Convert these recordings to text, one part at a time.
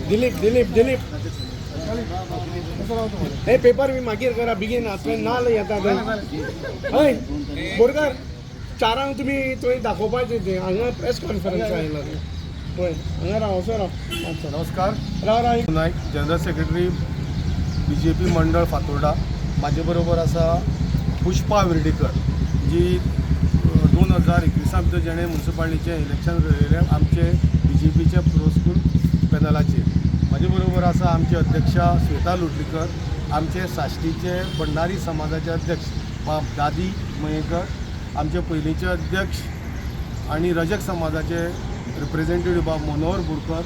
दिलीप, दिलीप, दिलीप, हे पेपर बी मागीर करा. बेगीन थंय नाल्ल येता थंय. हय बोरकार, 4 आंक तुमी थंय दाखोवपाचें तें. हांगा प्रेस कॉन्फरन्स आयला पळय. हांगा राव, असो राव मातसो. नमस्कार. राव, राव एक. नायक, जनरल सेक्रेटरी, बीजेपी मंडळ फातोर्डा. म्हाजे बरोबर आसा पुष्पा विर्डीकर, जी 2021 भितर जेणे मुन्सिपालिटीचें इलेक्शन लढयलें आमचे बीजेपीचे प्रोस्कूल पॅनलाचेर. म्हाजे बरोबर आसा आमची अध्यक्षा श्वेता लोटलीकर, आमचे साश्टीचे भंडारी समाजाचे अध्यक्ष बाब दादी मयेकर, आमचे पयलींचे अध्यक्ष आणि रजक समाजाचे रिप्रेझेंटेटिव्ह बाब Manohar Borkar,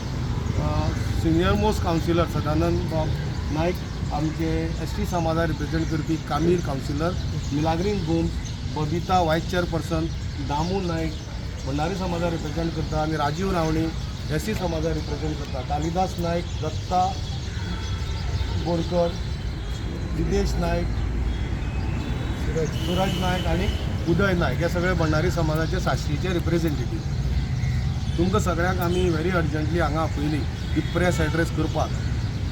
senior most councillor Sadanand बाब नायक, आमचे एस टी समाजा रिप्रेझेंट करपी Camil councillor, Milagrine Gomes, Babita vice chairperson, Damu Naik Bhandari समाजा रिप्रेझेंट करता आनी राजीव रावणे एस सी समाजा रिप्रेझेंट करता, कालिदास नायक, दत्ता बोरकर, जितेश नायक, सुरज नायक आनी उदय नायक हे सगळे भंडारी समाजाचे साश्टीचे रिप्रेझेंटेटीव. तुमकां सगळ्यांक आमी व्हेरी अर्जंटली हांगा आपयली ही प्रेस एड्रेस करपाक.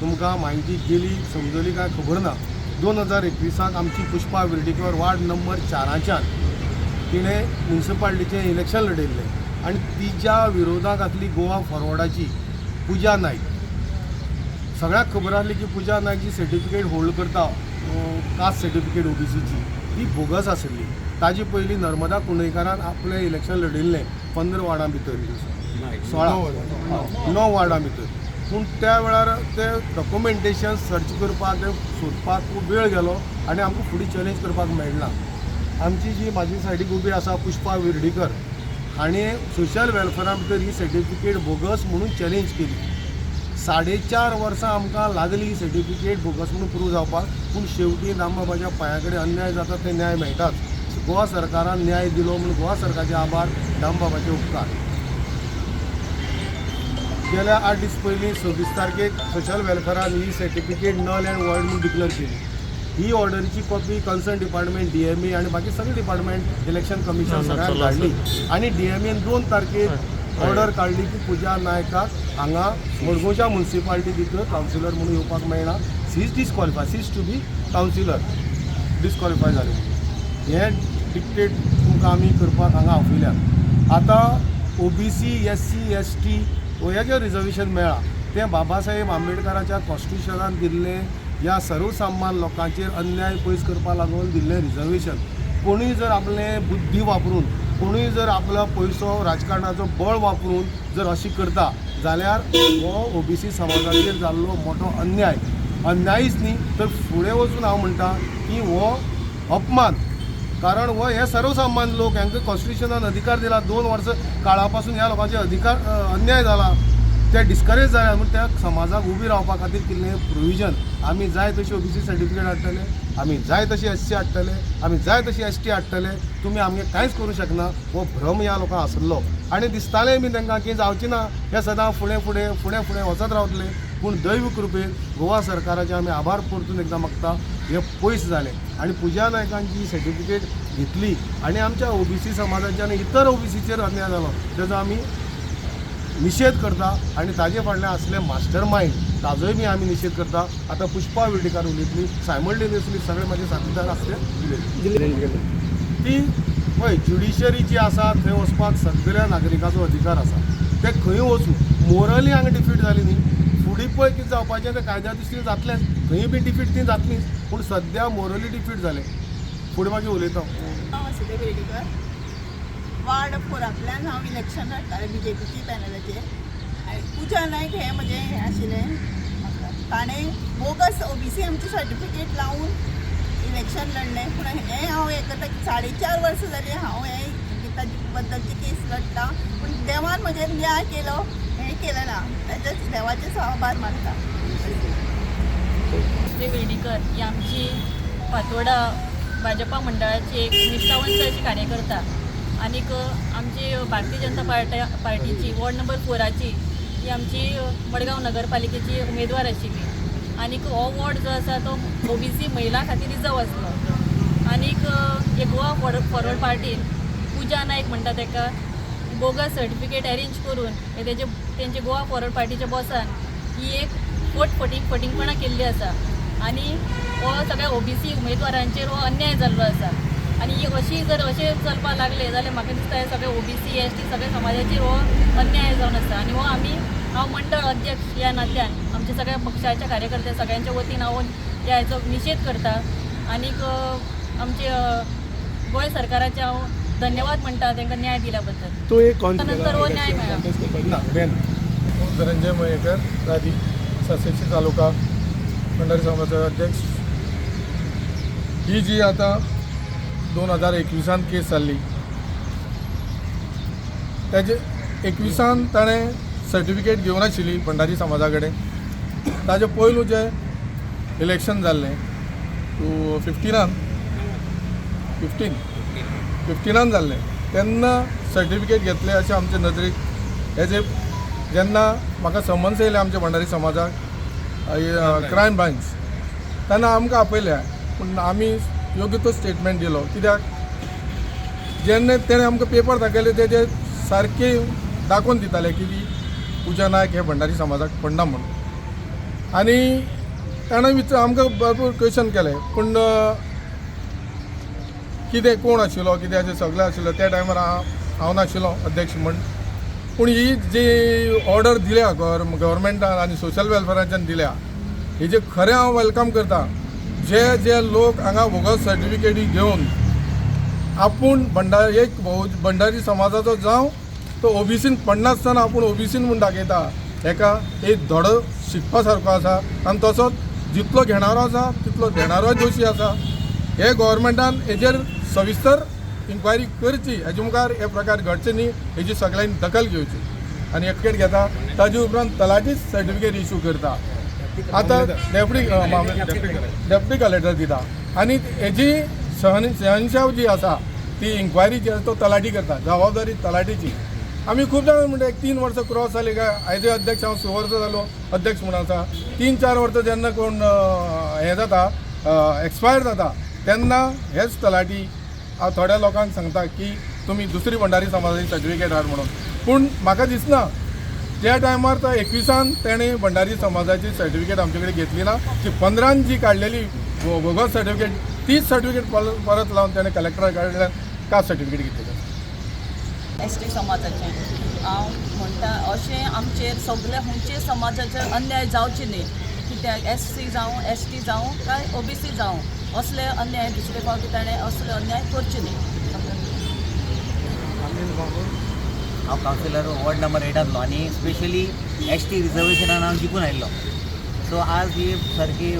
तुमकां म्हायती गेली, समजली काय खबर ना. 2021 आक आमची पुष्पा विर्डीकर वार्ड नंबर 4 च्यान तिणें मुन्सिपालिटीचें इलेक्शन लढयल्लें आनी तिच्या विरोधाक आसली गोवा फॉरवर्डाची पुजा नायक. सगळ्यांक खबर आसली की पुजा नायक जी सर्टिफिकेट होल्ड करता, कास्ट सर्टिफिकेट ओबीसीची, ती बोगस आसली. ताजे पयलीं नर्मदा कुंडयकारान आपलें इलेक्शन लढयल्लें 15 वार्डां भितर, 16, 9 वार्डां भितर. पूण त्या वेळार ते डॉक्युमेंटेशन सर्च करपाक, ते सोदपाक खूब वेळ गेलो आनी आमकां फुडें चॅलेंज करपाक मेळना. आमची जी म्हाजी सायडीक उबी आसा पुष्पा विर्डीकर हाणें सोशल वेलफेरा भितर ही सर्टिफिकेट बोगस म्हणून चॅलेंज केली. 4.5 वर्सां आमकां लागली ही सर्टिफिकेट बोगस म्हणून प्रूव जावपाक. पूण शेवटी दामबाबाच्या पांया कडेन अन्याय जाता ते न्याय मेळटाच. गोवा सरकारान न्याय दिलो म्हणून गोवा सरकारचे आभार, दामबाबाचे उपकार. गेल्या 8 दीस पयलीं 26 तारखेक सोशल वेलफेरान ही सर्टिफिकेट नल अँड वॉयड म्हणून डिक्लेअर केली. ही ऑर्डरीची कॉपी कन्सर्न डिपार्टमेंट, डीएमए आणि बाकी सगळे डिपार्टमेंट, इलेक्शन कमिशन सगळ्यांक धाडली आनी डीएमएन 2 तारखेक ऑर्डर काडली की पुजा नायकाक हांगा मडगांवच्या मुन्सिपालिटी भितर कावन्सिलर म्हणून येवपाक मेळना. She is disqualify, cease to be councillor, disqualify जाले म्हणून. हें डिक्टेट तुमकां आमी करपाक हांगा आपयल्यात. आतां OBC, S C, S T हे जें रिजर्वेशन मेळ्ळां तें बाबासाहेब आंबेडकराच्या कॉन्स्टिट्युशनान दिल्लें, ह्या सर्वसामान्य लोकांचेर अन्याय पयस करपा लागून दिल्लें रिजर्वेशन. कोणूय जर आपलें बुद्धी वापरून, कोणूय जर आपलो पयसो, राजकारणाचो बळ वापरून जर अशी करता जाल्यार हो ओबीसी समाजाचेर जाल्लो मोठो अन्याय. अन्यायच न्ही तर फुडें वचून हांव म्हणटा की हो अपमान, कारण हो हे सर्वसामान्य लोक, हांकां कॉन्स्टिट्युशनान अधिकार दिला. 2 वर्सां काळा पासून ह्या लोकांचे अधिकार अन्याय जाला, ते डिस्करेज जाल्या म्हूण त्या समाजाक उबी रावपा खातीर केल्लें प्रोविजन. आमी जाय तशी ओबीसी सर्टिफिकेट हाडटले, आमी जाय तशी एस सी हाडटले, आमी जाय तशी एस टी हाडटले. तुमी आमगे कांयच करूं शकना हो भ्रम ह्या लोकांक आसलो आनी दिसतालें बी तांकां की जावची ना, हे सदां फुडें फुडें फुडें फुडें वचत रावतले. पूण दैव कृपेन, गोवा सरकाराचे आमी आभार परतून एकदां मागता, हे पयस जालें आनी पुजा नायकान जी सर्टिफिकेट घेतली आनी आमच्या ओबीसी समाजाच्या आनी इतर ओबीसीचेर अन्याय जालो तेजो आमी निशेध करता आनी ताजे फाटल्यान आसले मास्टर मायंड ताजोय बी आमी निशेध करता. आतां पुष्पा विर्डीकार उलयतली, सायमल्टेनियसली सगळे म्हाजे साथीदार आसले उलयतले. ती पळय, ज्युडिशरी जी आसा थंय वचपाक सगळ्या नागरिकाचो अधिकार आसा. ते खंय वचूं, मोरली हांगा डिफीट जाली न्ही, फुडें पळय कितें जावपाचें तें कायद्या दृश्टीन जातलेंच. खंय बी डिफीट ती जातलीच, पूण सद्या मोरली डिफीट जालें. फुडें मागीर उलयता. हांव वसुदेव विर्डीकर, वार्ड 4 आंतल्यान हांव इलेक्शन लडटालें बीजेपीची पॅनलाचेर. आनी पुजा नायक हें म्हजें हें आशिल्लें, ताणें बोगस ओबीसी आमची सर्टिफिकेट लावन इलेक्शन लडलें. पूण हें हांव हें करता, 4.5 वर्सां जालीं हांव हें ताजे बद्दलची केस लडटा. पूण देवान म्हजेर न्याय केलो, हें केलें ना, ताचे देवाचेच हांव आभार मानता. श्री विर्डीकर ही आमची फातोर्डा भाजपा मंडळाची एक निश्ठावंत अशी कार्यकर्ता आनीक आमची भारतीय जनता पार्टीची वॉर्ड नंबर 4 आची ही आमची मडगांव नगरपालिकेची उमेदवार आशिल्ली. आनीक हो वॉर्ड जो आसा तो ओबीसी महिला खातीर रिजर्व आसलो. आनीक हे गोवा फॉरवर्ड पार्टीन पुजा नायक म्हणटा ताका बोगस सर्टिफिकेट अरेंज करून हे तेजे तेंचे गोवा फॉरवर्ड पार्टीच्या बॉसान ही ही एक फट फटींगपणां केल्ली आसा आनी हो सगळ्या ओबीसी उमेदवारांचेर हो अन्याय जाल्लो आसा. आनी ही अशी जर अशें चलपाक लागले जाल्यार म्हाका दिसता हे सगळे ओबीसी एसटी सगळ्या समाजाचेर हो अन्याय जावन आसा. आनी हो आमी हांव मंडळ अध्यक्ष ह्या नात्यान आमच्या सगळ्या पक्षाच्या कार्यकर्त्या सगळ्यांच्या वतीन हांव ह्या हेचो निशेध करता आनीक आमचे गोंय सरकाराचे हांव धन्यवाद म्हणटा तांकां न्याय दिल्या बद्दल. तूं एक नंतर हो न्याय मेळ्ळा. कॉन्टेस्ट करपाची. ना बेन. धनंजय मयेकर, रादी, सासेची तालुका भंडारी समाजाचे अध्यक्ष. ही जी आतां 2021 केस जाल्ली, तेजे 21 ताणें सर्टिफिकेट घेवनाशिल्ली भंडारी समाजा कडेन. ताजे पयलू जें इलेक्शन जाल्लें टू फिफ्टिनान फिफ्टीन फिफ्टिनान जाल्लें तेन्ना सर्टिफिकेट घेतलें अशें आमचे नदरेक हेजे. जेन्ना म्हाका समन्स येयलें आमच्या भंडारी समाजाक क्रायम ब्रांच, तेन्ना आमकां आपयल्या, पूण आमी योग्य तो स्टेटमेंट दिलो. कित्याक जेन्ना तेणें आमकां पेपर दाखयले तेजे सारके दाखोवन दिताले की पुजा नायक हे भंडारी समाजाक पडना म्हणून. आनी ताणें विचार आमकां भरपूर क्वेश्चन केले, पूण कितें कोण आशिल्लो कितें अशें सगळें आशिल्लो त्या टायमार हांव नाशिल्लो अध्यक्ष म्हण. पूण ही जी ऑर्डर दिल्या गव्हर्मेंटान आनी सोशल वेलफेराच्यान दिल्या, हेजे खरें हांव welcome करता. जे जे लोक हांगा बोगस सर्टिफिकेटी घेवन आपूण भंडारी एक भंडारी समाजाचो जावं तो ओबीसीन पडनासतना आपूण ओबीसीन म्हूण दाखयता, हेका एक धडो शिकपा सारको आसा. आनी तसोच जितलो घेणारो आसा तितलो देणारोय दोशी आसा. हे गव्हर्मेंटान हेजेर सविस्तर इन्क्वायरी करची, हेजे मुखार हे प्रकार घडचे न्ही हेजी सगळ्यांनी दखल घेवची. आनी एकटेट घेता ताजे उपरांत तलाठीच सर्टिफिकेट इशू करता. आतां डेप्युटी कलेक्टर दिता आनी हेजी शहनशाह जी आसा ती इन्क्वायरी जी आसा तो तलाठी करता, जबाबदारी तलाठीची. आमी खूब जाणां म्हणटा एक 3 वर्सां क्रॉस जाली काय एज ए अध्यक्ष हांव 6 वर्सां जालो अध्यक्ष म्हूण आसा. 3-4 वर्सां जेन्ना कोण हें जाता एक्सपायर जाता तेन्ना हेच तलाठी थोड्या लोकांक सांगता की तुमी दुसरी भंडारी समाजाची सर्टिफिकेट हाड म्हणून. पूण म्हाका दिसना त्या टायमार तो 21 तेणें भंडारी समाजाची सर्टिफिकेट आमचे कडेन घेतली ना. ती 15 जी काडलेली बोगस सर्टिफिकेट तीच सर्टिफिकेट परत लावन तेणें कलेक्टरा कडल्यान कास्ट सर्टिफिकेट घेतली. एस टी समाजाचें हांव म्हणटा अशें आमचेर सगळे खंयचे समाजाचेर अन्याय जावचे न्ही, कित्याक एस सी जावं एस टी जावं काय ओ बी सी जावं असले अन्याय दुसरे फावटी ताणें असले अन्याय करचे न्ही. हांव कावन्सिलर वॉर्ड नंबर 8 आनी स्पेशली एस टी रिजर्वेशनान हांव जिखून आयिल्लो. सो आज ही सारकी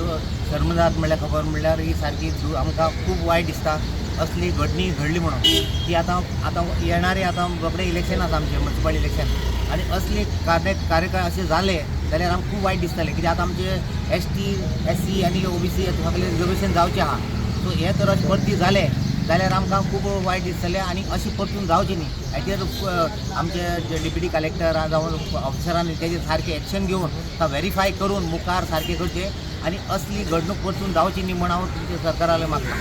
शर्मजात म्हणल्यार खबर म्हणल्यार ही सारकी आमकां खूब वायट दिसता असली घडणी घडली म्हणून ती. आतां आतां येणारे आतां रोखडें इलेक्शन आसा आमचें म्युनिसिपल इलेक्शन आनी असली कार्यकाळ अशें जालें जाल्यार आमकां खूब वायट दिसतलें. कित्याक आतां आमचे एस टी एस सी आनी ओ बी सी सगळें रिजर्वेशन जावचें आहा. सो हें तर अशें परती जालें जाल्यार आमकां खूब वायट दिसतलें आनी अशें परतून जावचें न्ही. हाचेर आमचे जे डेप्युटी कलेक्टर जावं ऑफिसरांनी तेजेर सारकें एक्शन घेवन वेरीफाय करून मुखार सारकें करचें आनी असली घडणूक परतून जावची न्ही म्हण हांव तुमच्या सरकारा मागता.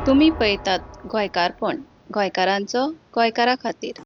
तुमी पळयतात गोंयकारपण, गोंयकारांचो गोंयकारा खातीर.